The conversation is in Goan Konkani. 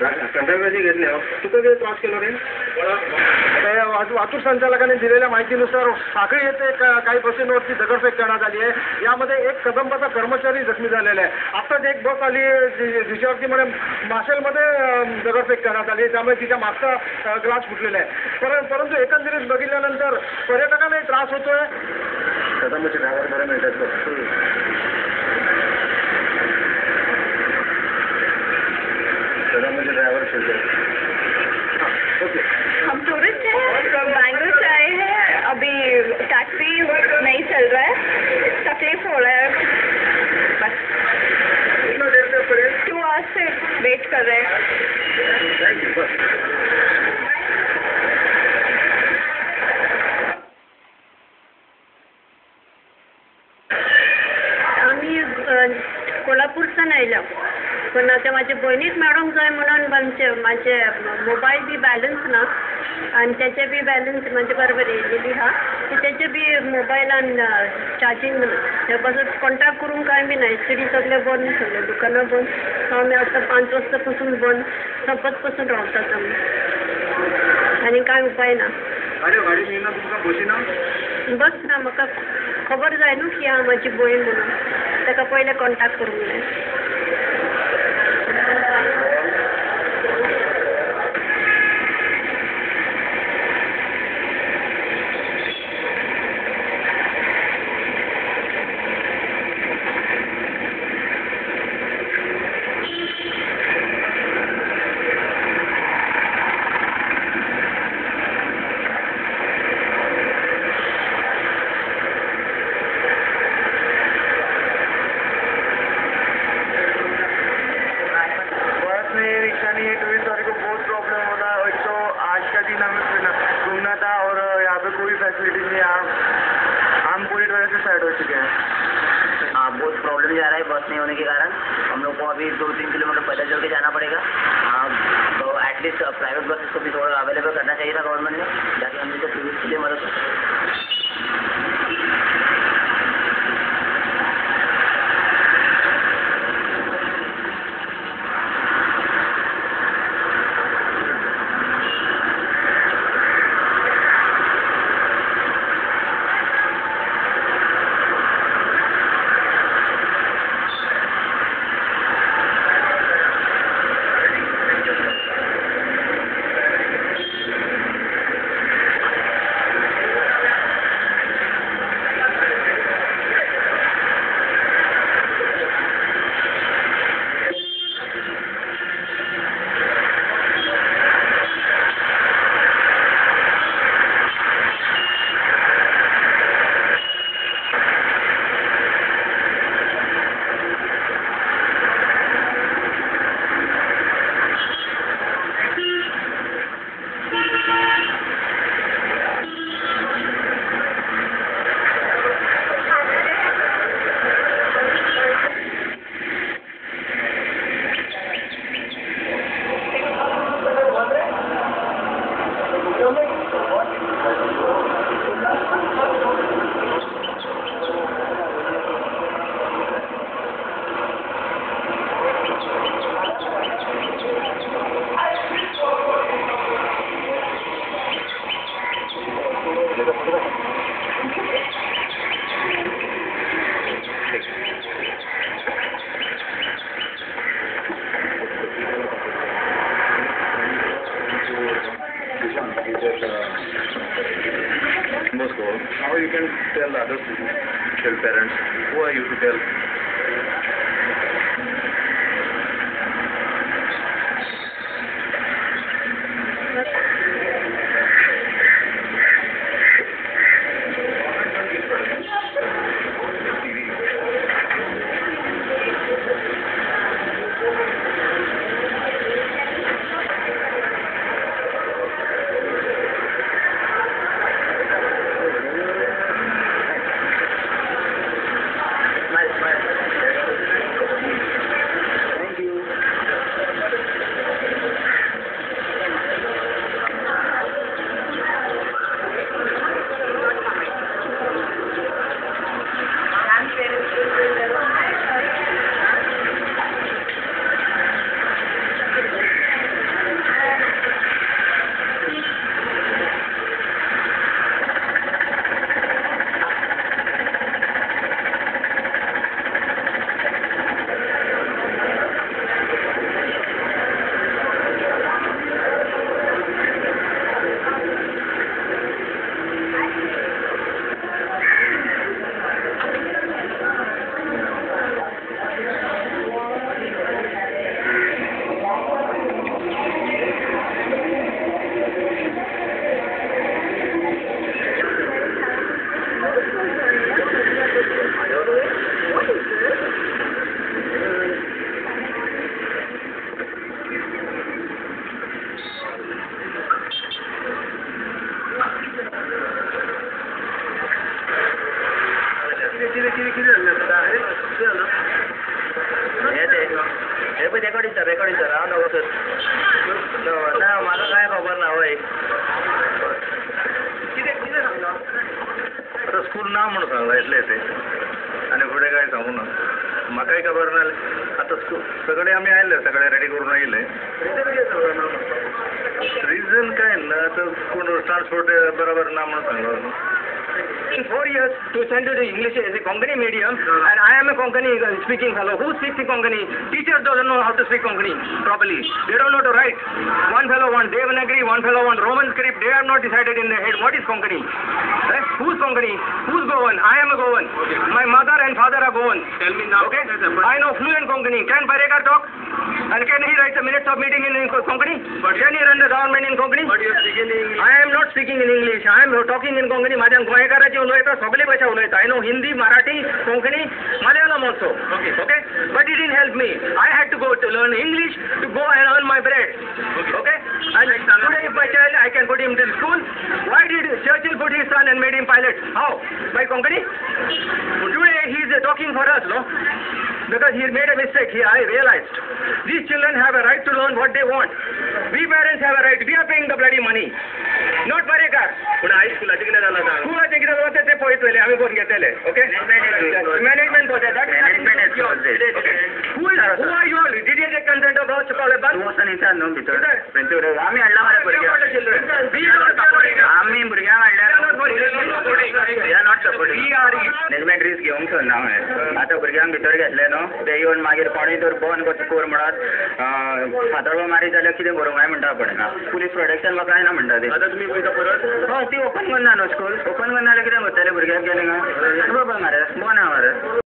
कंटाळाची घेतली तुका कितें त्रास केलो रे? वाहतूक संचालकांनी दिलेल्या माहितीनुसार साखळी येथे काही बसींवरती दगडफेक करण्यात आली आहे. यामध्ये एक कदंबाचा कर्मचारी जखमी झालेला आहे. आत्ताच एक बस आली जिच्यावरती म्हणजे माशेलमध्ये दगडफेक करण्यात आली, त्यामुळे तिच्या मागचा ग्लास फुटलेला आहे. परंतु एकंदरीत बघितल्यानंतर पर्यटकांनाही त्रास होतोय. कदंबाचे ड्रायव्हर बरे मिळतात. कदंबाचे ड्रायव्हर फिरतात. ओके, हम टूरिस्ट हैं, बैंगलोर से आए हैं. अभी टैक्सी नहीं चल रहा है, तकलीफ हो रहा है. बस कितना देर से खड़े? 2 आवर्स से वेट कर रहे हैं. Thank you. बस आम्ही कोल्हापूरच्यान आयल्या, पण आतां म्हाजे भयणीक मेळोंक जाय म्हणून आमचे म्हाजे मोबायल बी बॅलन्स ना आनी तेचे बी बॅलन्स म्हाजे बरोबर येयलेली आहा की तेचे बी मोबायलान चार्जींग ना. ते पासून कॉन्टेक्ट करूंक कांय बी ना. एस टी डी सगळें बंद, सगळें दुकानां बंद. आमी आतां 5 वाजता पासून बंद, सोंपत पासून रावतात आमी आनी कांय उपाय ना. गाडी मेळना तुमकां? बशी ना? बस ना, म्हाका खबर जाय न्हू की हां म्हाजी भयण म्हणून, ताका पयलें कॉन्टेक्ट करूंक जाय. टूरिस्ट वाले को बहुत प्रॉब्लम हो रहा है. एक तो आज का दिन हमें घूमना था और यहाँ पे कोई फैसिलिटी नहीं है. हम पूरी तरह से सैड हो चुके हैं. हाँ, बहुत प्रॉब्लम जा रहा है बस नहीं होने के कारण. हम लोग को अभी 2-3 किलोमीटर पैदल चल के जाना पड़ेगा. हाँ, तो एटलीस्ट प्राइवेट बसेस को भी थोड़ा अवेलेबल करना चाहिए था गवर्नमेंट ने, ताकि हम लोग को टूरिस्ट के लिए मदद हो. How you can tell others to tell parents? Who are you to tell? Smile, smile. पळय रेकॉर्ड दिसता, रेकॉर्ड दिसता. हांव नको सर, ना म्हाका कांय खबर ना. हय, कितें कितें सांगता? आतां स्कूल ना म्हणून सांगलां इतलें तें, आनी फुडें कांय सांगू ना, म्हाकाय खबर ना. आतां स्कूल सगळे आमी आयले, सगळे रेडी करून आयले. रिजन काय ना, आतां कोण ट्रान्सपोर्ट बरोबर ना म्हणून सांगलो. In 4 years to send to the English as a Konkani medium, and I am a Konkani speaking fellow. Who speaks the Konkani? Teachers doesn't know how to speak Konkani properly. They don't know to write. One fellow wants Devanagari, one fellow wants Roman script. They have not decided in their head what is Konkani. Eh? Who's Konkani? Who's Goan? I am a Goan. Okay. My mother and father are Goan. Tell me now. Okay? I know fluent Konkani. Can Parekar talk? And can he write the minutes of meeting in Konkani? But can he run the government in Konkani? But you are speaking in English. I am not speaking in English. I am talking in Konkani. माझ्या गोंयकाराची उलयता, सगळी भाशा उलयता. I know Hindi, Marathi, Konkani, Malayalam also. Okay. Okay? But it didn't help me. I had to go to learn English to go and earn my bread. Okay. Okay? And today if my child, I can put him to school. Why did Churchill put his son and made him pilot? How? By Konkani? Today he is talking for us, no? Because he made a mistake, I realized. These children have a right to learn what they want. We parents have a right. We are paying the bloody money. Not Parekar. पूण आयज स्कुलाचें कितें जालां सांग? स्कुलाचें कितें जालां तें पळयतले आमी करून घेतले. ओके, मॅनेजमेंट पळयता. Who are you all? Did you take consent of house to call a bus? तूं वचून विचार न्हू भितर. आमी हाडला मरे भुरग्यांक, आमी भुरग्यांक हाडल्या. Not supporting. Management risk घेवंक सोदना हांवें. आतां भुरग्यांक भितर घेतले न्हू, ते येवन मागीर कोणूय तर बंद कर म्हणत फातोळो मारीत जाल्यार कितें करूंक काय म्हणटा पळयना. पुलीस प्रोटेक्शन म्हाका जायना म्हणटा ती. आतां तुमी वयता परत? हय, ती ओपन करना न्हू स्कूल. ओपन करना जाल्यार कितें करतले भुरग्यांक गेले काय? बरोबर मरे, बंद आहा मरे.